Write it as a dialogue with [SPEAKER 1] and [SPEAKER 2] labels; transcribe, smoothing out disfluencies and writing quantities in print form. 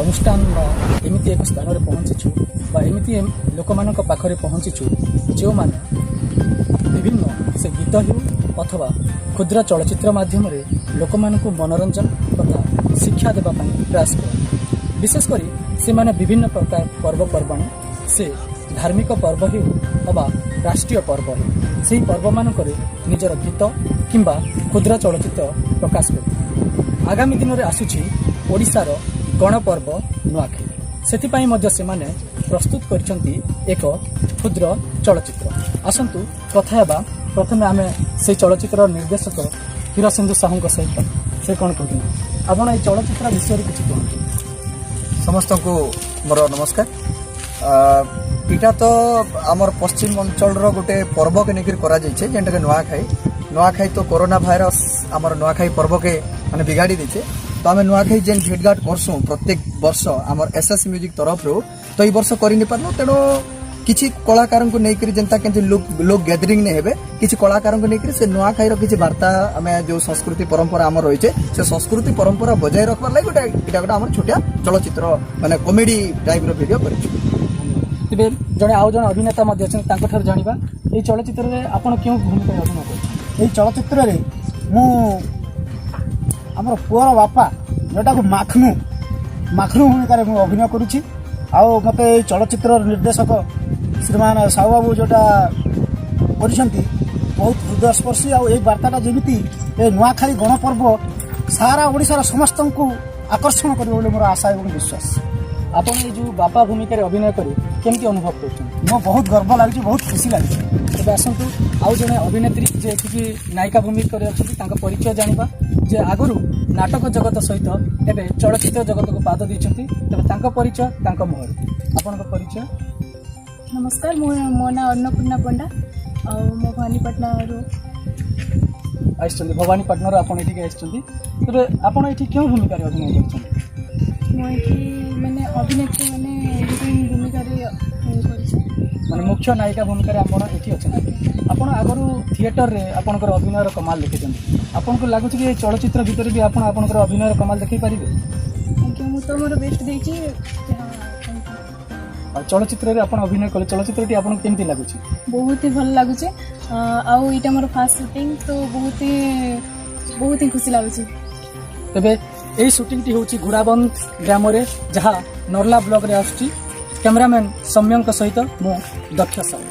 [SPEAKER 1] ଅନୁଷ୍ଠାନର ଏମିତି ଏକ ସ୍ଥାନରେ ପହଞ୍ଚିଛୁ ବା ଏମିତି ଲୋକମାନଙ୍କ ପାଖରେ ପହଞ୍ଚିଛୁ, ଯେଉଁମାନେ ବିଭିନ୍ନ ସେ ଗୀତ ହେଉ ଅଥବା କ୍ଷୁଦ୍ର ଚଳଚ୍ଚିତ୍ର ମାଧ୍ୟମରେ ଲୋକମାନଙ୍କୁ ମନୋରଞ୍ଜନ ତଥା ଶିକ୍ଷା ଦେବା ପାଇଁ ପ୍ରୟାସ କରନ୍ତି। ବିଶେଷ କରି ସେମାନେ ବିଭିନ୍ନ ପ୍ରକାର ପର୍ବପର୍ବାଣି, ସେ ଧାର୍ମିକ ପର୍ବ ହେଉ ଅବା ରାଷ୍ଟ୍ରୀୟ ପର୍ବ ହେଉ, ସେହି ପର୍ବମାନଙ୍କରେ ନିଜର ଗୀତ କିମ୍ବା କ୍ଷୁଦ୍ର ଚଳଚ୍ଚିତ୍ର ପ୍ରକାଶ କରିଥାନ୍ତି। ଆଗାମୀ ଦିନରେ ଆସୁଛି ଓଡ଼ିଶାର ଗଣପର୍ବ ନୂଆଖାଇ। ସେଥିପାଇଁ ମଧ୍ୟ ସେମାନେ ପ୍ରସ୍ତୁତ କରିଛନ୍ତି ଏକ କ୍ଷୁଦ୍ର ଚଳଚ୍ଚିତ୍ର। ଆସନ୍ତୁ କଥା ହେବା ପ୍ରଥମେ ଆମେ ସେଇ ଚଳଚ୍ଚିତ୍ରର ନିର୍ଦ୍ଦେଶକ ହୀରସିନ୍ଧୁ ସାହୁଙ୍କ ସହିତ। ସେ କ'ଣ କହୁଛନ୍ତି, ଆପଣ ଏଇ ଚଳଚ୍ଚିତ୍ର ବିଷୟରେ କିଛି କୁହନ୍ତୁ।
[SPEAKER 2] ସମସ୍ତଙ୍କୁ ମୋର ନମସ୍କାର। ଏଇଟା ତ ଆମର ପଶ୍ଚିମ ଅଞ୍ଚଳର ଗୋଟେ ପର୍ବକେ ନେଇକରି କରାଯାଇଛେ, ଯେନ୍ଟାକି ନୂଆଖାଇ। ନୂଆଖାଇ ତ କରୋନା ଭାଇରସ ଆମର ନୂଆଖାଇ ପର୍ବକେ ମାନେ ବିଗାଡ଼ି ଦେଇଛେ। ତ ଆମେ ନୂଆଖାଇ ଯେନ୍ ଭେଟଘାଟ କରସୁଁ ପ୍ରତ୍ୟେକ ବର୍ଷ ଆମର ଏସ୍ ଏସ୍ ମ୍ୟୁଜିକ୍ ତରଫରୁ, ତ ଏଇ ବର୍ଷ କରି ନି ପାରଲୁ। ତେଣୁ କିଛି କଳାକାରଙ୍କୁ ନେଇକରି, ଯେନ୍ତା କେମିତି ଲୋକ ଗ୍ୟାଦରିଂ ନେଇ ହେବେ, କିଛି କଳାକାରଙ୍କୁ ନେଇକରି ସେ ନୂଆଖାଇର କିଛି ବାର୍ତ୍ତା, ଆମେ ଯୋଉ ସଂସ୍କୃତି ପରମ୍ପରା ଆମର ରହିଛେ, ସେ ସଂସ୍କୃତି ପରମ୍ପରା ବଜାୟ ରଖବାର ଲାଗି ଗୋଟେ ଏଇଟା ଗୋଟେ ଆମର ଛୋଟିଆ ଚଳଚ୍ଚିତ୍ର, ମାନେ କମେଡି ଟାଇପର ଭିଡିଓ କରିଛୁ।
[SPEAKER 1] ତେବେ ଆଉ ଜଣେ ଅଭିନେତା ମଧ୍ୟ ଅଛନ୍ତି, ତାଙ୍କଠାରୁ ଜାଣିବା। ଏଇ ଚଳଚ୍ଚିତ୍ରରେ ଆପଣ କେଉଁ ଭୂମିକାରେ ଅଭିନୟ କରୁଛନ୍ତି?
[SPEAKER 3] ଏଇ ଚଳଚ୍ଚିତ୍ରରେ ମୁଁ ଆମର ପୁଅର ବାପା, ଯେଉଁଟାକୁ ମାଖନୁ ମାଖନୁ ଭୂମିକାରେ ମୁଁ ଅଭିନୟ କରୁଛି। ଆଉ ମୋତେ ଏଇ ଚଳଚ୍ଚିତ୍ରର ନିର୍ଦ୍ଦେଶକ ଶ୍ରୀମାନ ସାହୁ ବାବୁ ଯେଉଁଟା କରିଛନ୍ତି, ବହୁତ ହୃଦୟସ୍ପର୍ଶୀ। ଆଉ ଏଇ ବାର୍ତ୍ତାଟା ଯେମିତି ଏ ନୂଆଖାଇ ଗଣପର୍ବ ସାରା ଓଡ଼ିଶାର ସମସ୍ତଙ୍କୁ ଆକର୍ଷଣ କରିବ ବୋଲି ମୋର ଆଶା ଏବଂ ବିଶ୍ୱାସ।
[SPEAKER 1] ଆପଣ ଏଇ ଯେଉଁ ବାପା ଭୂମିକାରେ ଅଭିନୟ କରି କେମିତି ଅନୁଭବ କରୁଛନ୍ତି?
[SPEAKER 3] ମୋ ବହୁତ ଗର୍ବ ଲାଗୁଛି, ବହୁତ ଖୁସି ଲାଗୁଛି।
[SPEAKER 1] ତେବେ ଆସନ୍ତୁ, ଆଉ ଜଣେ ଅଭିନେତ୍ରୀ ଯେ ଏଠିକି ନାୟିକା ଭୂମିକାରେ ଅଛନ୍ତି, ତାଙ୍କ ପରିଚୟ ଜାଣିବା, ଯେ ଆଗରୁ ନାଟକ ଜଗତ ସହିତ ଏବେ ଚଳଚ୍ଚିତ୍ର ଜଗତକୁ ପାଦ ଦେଇଛନ୍ତି। ତେବେ ତାଙ୍କ ପରିଚୟ ତାଙ୍କ ମୁହଁରୁ। ଆପଣଙ୍କ ପରିଚୟ?
[SPEAKER 4] ନମସ୍କାର, ମୋ ନାଁ ଅନ୍ନପୂର୍ଣ୍ଣା ପଣ୍ଡା ଆଉ ମୁଁ ଭବାନୀପାଟଣାରୁ
[SPEAKER 1] ଆସିଛନ୍ତି। ଭବାନୀପାଟଣାରୁ ଆପଣ ଏଠିକି ଆସିଛନ୍ତି। ତେବେ ଆପଣ ଏଠି କେଉଁ ଭୂମିକାରେ ଅଭିନୟ କରିଛନ୍ତି?
[SPEAKER 4] ମୁଁ ଏଠି ମାନେ ଅଭିନେତ୍ରୀ, ମାନେ ହିରୋଇନ୍ ଭୂମିକାରେ ଇଏ କରିଛି।
[SPEAKER 1] ମାନେ ମୁଖ୍ୟ ନାୟିକା ଭୂମିକାରେ ଆପଣ ଏଠି ଅଛନ୍ତି। ଆପଣ ଆଗରୁ ଥିଏଟରରେ ଆପଣଙ୍କର ଅଭିନୟର କମାଲ ଦେଖିଛନ୍ତି। ଆପଣଙ୍କୁ ଲାଗୁଛି କି ଏଇ ଚଳଚ୍ଚିତ୍ର ଭିତରେ ବି ଆପଣ ଆପଣଙ୍କର ଅଭିନୟର କମାଲ ଦେଖାଇ ପାରିବେ?
[SPEAKER 4] ଆଜ୍ଞା, ମୁଁ ତ ମୋର ବେଷ୍ଟ ଦେଇଛି ଯାହା, thank you.
[SPEAKER 1] ଆଉ ଚଳଚ୍ଚିତ୍ରରେ ଆପଣ ଅଭିନୟ କଲେ, ଚଳଚ୍ଚିତ୍ରଟି ଆପଣଙ୍କୁ କେମିତି ଲାଗୁଛି?
[SPEAKER 4] ବହୁତ ହି ଭଲ ଲାଗୁଛି। ଆଉ ଏଇଟା ମୋର ଫାଷ୍ଟ ସୁଟିଂ, ତ ବହୁତ ହି ଖୁସି ଲାଗୁଛି।
[SPEAKER 1] ତେବେ ଏଇ ସୁଟିଂଟି ହେଉଛି ଗୁଡ଼ାବନ୍ଦ ଗ୍ରାମରେ, ଯାହା ନର୍ଲା ବ୍ଲକରେ ଆସୁଛି। କ୍ୟାମେରାମ୍ୟାନ୍ ସୌମ୍ୟଙ୍କ ସହିତ ମୁଁ ଦକ୍ଷ ସାହୁ।